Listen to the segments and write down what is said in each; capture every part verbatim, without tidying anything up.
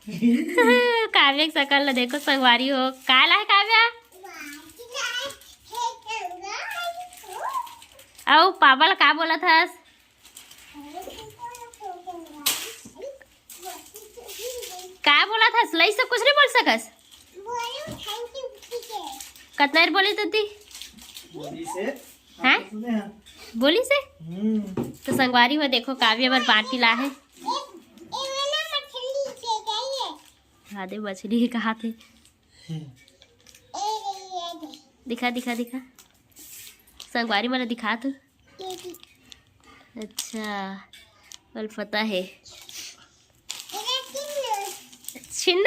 काव्या के शकल ला देखो संगवारी हो, का ला हे काव्या? अउ पापा ला का बोलत हस? का बोलत हस? लई से कुछ नहीं बोल सकस? कतना देर बोली तती? बोली से। हैं? सुने हैं। बोली से? हम्म। तो संगवारी हो देखो, काव्या बर बाटी ला हे। हाँ दे, मछली ही कहा थे। हम्म। दिखा, दिखा, दिखा। संगवारी मन ला दिखा तू। अच्छा, बल पता है। छिन।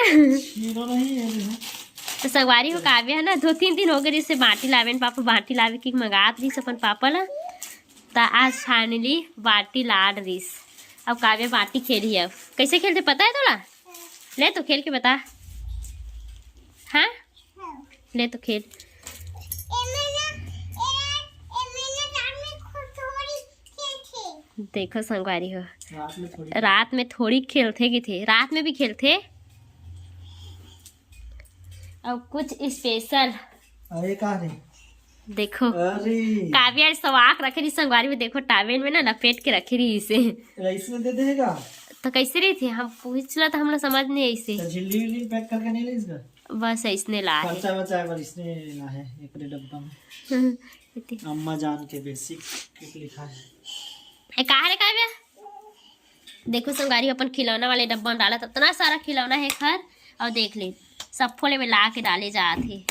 तो संगवारी हो, काव्या है ना, दो तीन दिन हो गए रिहिस बाटी लावे न पापा, बाटी लावे कि मंगात रिहिस अपन पापा ला। त आज finally बाटी लाड रिहिस। अब काव्या बाटी खेलही। अब कैसे खेलथे पता है तोला? ले तो खेल के बता। हाँ, ले तो खेल। देखो संगवारी हो, रात में थोड़ी रात में थोड़ी खेलथे कि थे, रात में भी खेलथे। अब कुछ special। अरे का रे? देखो, अरे। काव्या सवाक रखे रही संगवारी में, देखो towel में ना लपेट के रखे रही इसे। ऐसे दे देगा? तो कैसे रही थी? हम पूछला तो हमला समझ नहीं ऐसे। तो झिल्ली विल्ली pack करके नहीं ले इसका? बस ऐसने ला है। खर्चा बचाए पर इसने ला है एक डब्बा में। इतनी अम्मा जान के basic kit लिखा है। ए, कहाँ रे काव्या? देखो संगवारी अपन खिलौना वाले डब्बा में डालत, इतना सारा खिलौना है घर। और देख ले, सब फोले में ला के डाले जात हे।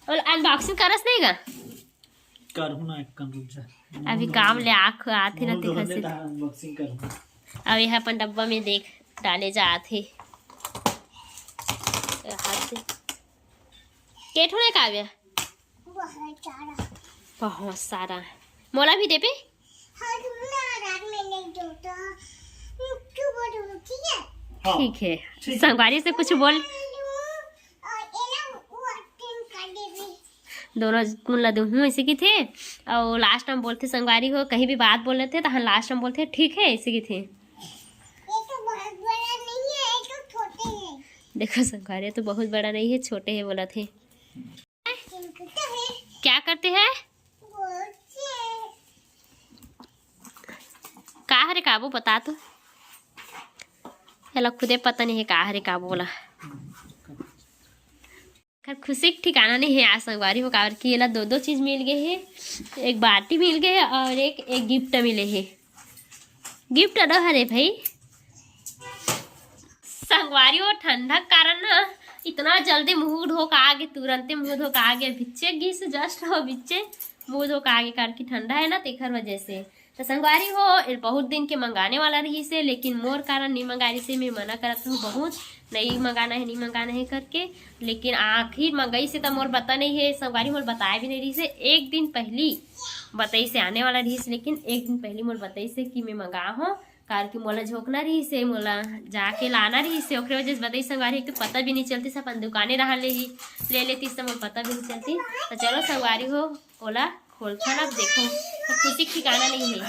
और unboxing करस नहीं गा? करहूँ ना, एक कन रुक जा। अभी काम ले आख आथे ना, मुंह ते धोने खसे। ता unboxing करहूँ। अब यह अपन डब्बा में देख डाले जात हे। हाथ से। के ठो ने काव्या? बहुत सारा। बहुत सारा। मोला भी देबे? हाँ, तुम ना रात में नहीं दो तो, तू बोलो, ठीक है? हाँ। ठीक है। ठीक। संगवारी से कुछ बोल। और ये ना वो तीन कर देबे। दोनों कुन ला दूहूँ ऐसे की थे। और last में बोलथे संगवारी हो, कहीं भी बात बोल लेथे तो हाँ last में बोलथे ठीक है ऐसे की थे। ये तो बहुत बड़ा नहीं है, ये तो छोटे हैं। देखो संगवारी तो बहुत बड़ा नहीं है, छोटे है बोलथे। क्या करते हैं? का हरे काबू बता तो। एला खुदे पता नहीं है का हरे काबू बोला। खैर, खुशी के ठिकाना नहीं है आज संगवारी हो, काबर कि एला दो दो चीज मिल गए है, एक बाटी मिल गए है और एक एक gift मिले है। Gift अदा हरे भाई। संगवारी हो, ठंडा के कारण ना इतना जल्दी मुंह धो के आगे, तुरंते मुंह धो के आगे, बिच्चे गिस just हो बिच्चे मुंह धो के आगे, कारण कि ठंडा है ना, तेखर वजह से। तो संगवारी हो, ए बहुत दिन के मंगाने वाला रहिस हे, लेकिन मोर कारण नहीं मंगाए रहिस हे, मैं मना करत हूँ बहुत, नहीं मंगाना है, नहीं मंगाना है करके। लेकिन आखिर मंगाइस हे तो मोर बता नहीं है संगवारी, मोर बताए भी नहीं रहिस हे। एक दिन पहली बताइस हे आने वाला रहिस हे, लेकिन एक दिन पहली मोर बताइस हे कि मैं मंगा हूँ, कारण कि मोला झोंकना रहिस हे, मोला जाके लाना रहिस हे, ओकरे वजह से बताइस संगवारी, एक तो पता भी नहीं चलतिस, अपन दुकाने रहा ले ही, ले लेतिस तो मोला पता भी नहीं चलतिस। तो चलो संगवारी हो, ओला खोलथन। अब देखो, तो खुशी के ठिकाना नहीं है।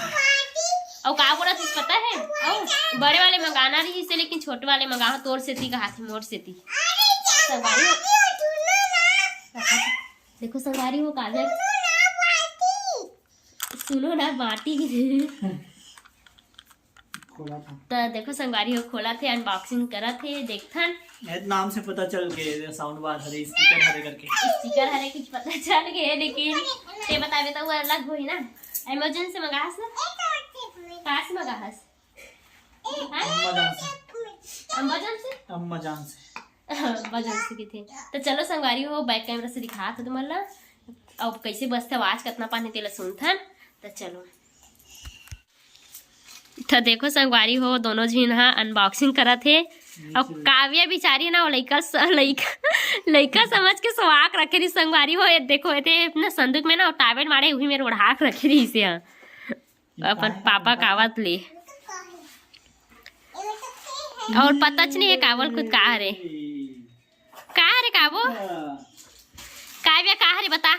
और का बोलत हस पता है? और बड़े वाले मंगाना रहिस हे, लेकिन छोटे वाले मंगा हो, तोर सेती कहा थे, मोर सेती। संगवारी हो, देखो संगवारी हो, काव्या, सुनो ना बाटी। खोला था। तो देखो संगवारी हो, खोला थे, unboxing करा थे, देखथन। ए, नाम से पता चल गए, sound bar हरे, speaker हरे करके। Speaker हरे कुछ पता चल गए, लेकिन ते बताबे तो वो अलग होही ना। Amazon से मंगास ना? कहाँ से मंगास? हाँ? अम्मा जान से। अम्मा जान से? अम्मा जान से। अम्मा जान से की थे। तो चलो संगवारी हो, back camera से दिखा था तुम्हारा। अब कैसे बजथे आवाज, कितना पानी तेला सुनथन। तो चलो। तो देखो संगवारी हो, दोनों झिन हा unboxing करत हे। और काव्या बिचारी ना, वो लइका स-, लइका, लइका समझ के सवाक रखे रही संगवारी हो। ये देखो, ये अपना संदूक में ना, वो towel मारे, वही में ओढ़ा के रखे रही से, हाँ। अपन पापा कावत ले। और पता च नहीं है कावल खुद का हरे। का हरे काबो? काव्या का हरे बता।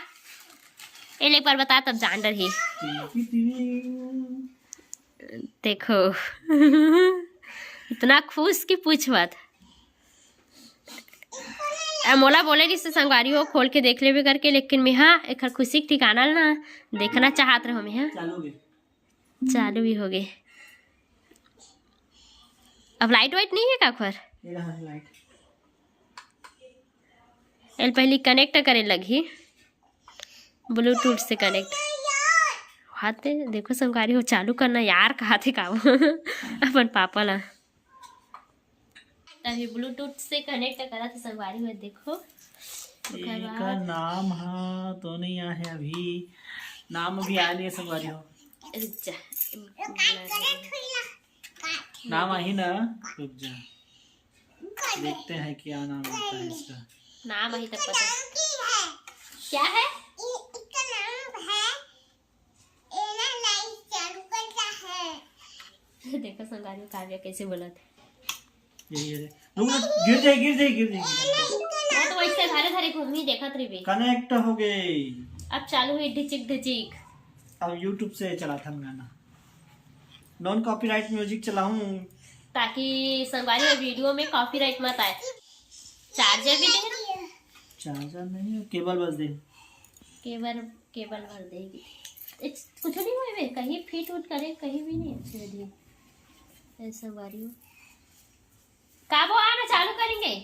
ए ले एक बार बता तब जान डरही। देखो। इतना खुश कि पूछ मत। ए, मोला बोले रिहिस संगवारी हो, खोल के देख लेबे करके, लेकिन मैं हा एकर खुशी के ठिकाना ल ना देखना चाहत रहो मैं हा। चालू भी। चालू भी हो गए। अब लाइट वाइट नहीं है का ओखर? ये रहा लाइट। एल पहली कनेक्ट करे लगही, ब्लूटूथ से कनेक्ट। हाथे देखो संगवारी हो, चालू करना यार कहाथे का वो अपन पापा ला। अभी ब्लूटूथ से कनेक्ट करत हे संगवारी हो, देखो। ओकर एकर बाद नाम ह तो नहीं आए हे अभी, नाम अभी आए नहीं हे संगवारी हो। रुक जा। नाम आही ना, रुक जा, देखते हैं क्या नाम रहता है इसका। नाम आही तब पता। क्या है? देखो संगवारी हो काव्या कैसे बोलत हे। ये, ये, ये। रुक, रुक, गिर जाए, गिर जाए, गिर जाए, गिर जाए। मैं तो वैसे धरे धरे घूमी देखत रहिबे। कनेक्ट हो गए। अब चालू हुई ढिचिक ढिचिक। अब YouTube से चलाथन गाना। नॉन कॉपीराइट म्यूजिक चलाऊं। ताकि संगवारी हो वीडियो में कॉपीराइट मत आए। चार्जर भी दे। चार्जर नहीं है, केबल बस दे। केबल, केबल भर देगी। ए, कुछ नहीं हुए बे, कहीं फिट उट करे, कहीं भी नहीं अच्छे दिए। ऐसा बारी हो। का वो आना चालू करेंगे?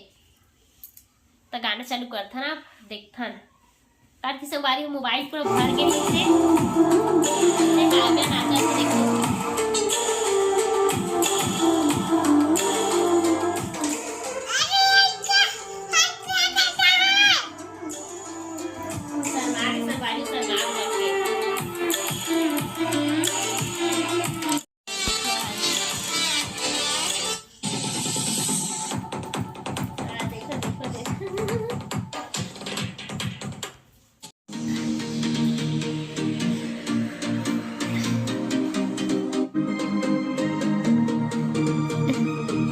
तो गाना चालू करथन, आप देखथन। काट के संगवारी हो मोबाइल पूरा भर के नीचे। से गाना नाचा के देखो। शर्मा के संगवारी, शर्मा के करके। हाँ, देखो, देखो, देखो।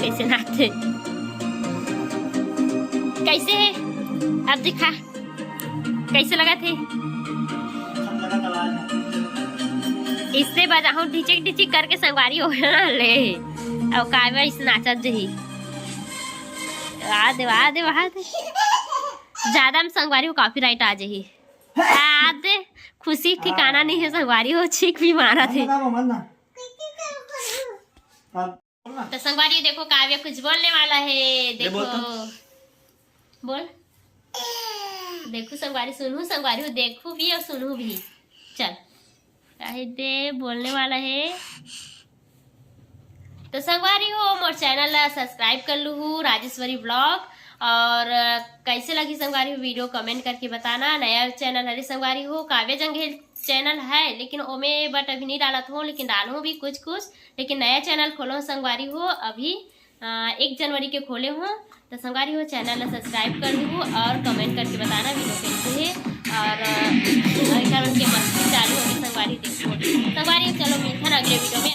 कैसे नाचथे? कैसे हे? अब दिखा, कैसे लगथे? इसने बजाहूँ ढिचिक ढिचिक करके संगवारी हो ना ले। अब काव्या इस नाचत जही। वाह दे, वाह दे, वाह दे। ज्यादा में संगवारी हो कॉपीराइट आ जही। आ दे, खुशी ठिकाना नहीं है संगवारी हो, छींक भी मारथे। तो संगवारी देखो काव्या कुछ बोलने वाला है, ले देखो। बोल तो। बोल। देखो संगवारी, सुनहू संगवारी हो, देखो भी और सुनहू भी। चल, काहे दे बोलने वाला है। तो संगवारी हो, मोर चैनल ला सब्सक्राइब कर लूहू, राजेश्वरी ब्लॉग। और अ, कैसे लगी संगवारी हो वीडियो, कमेंट करके बताना। नया चैनल हरे संगवारी हो, काव्या जंघेल चैनल है, लेकिन ओमे बट अभी नहीं डालत हो, लेकिन डालहूँ भी कुछ कुछ। लेकिन नया चैनल खोलो संगवारी हो, अभी अ, एक जनवरी के खोले हो। तो संगवारी हो, चैनल ला सब्सक्राइब कर दू और कमेंट करके बताना वीडियो कैसे है। और अ, अभी कारण के मस्ती चालू होगी संगवारी, देखो संगवारी। चलो मिलते हैं अगले वीडियो में।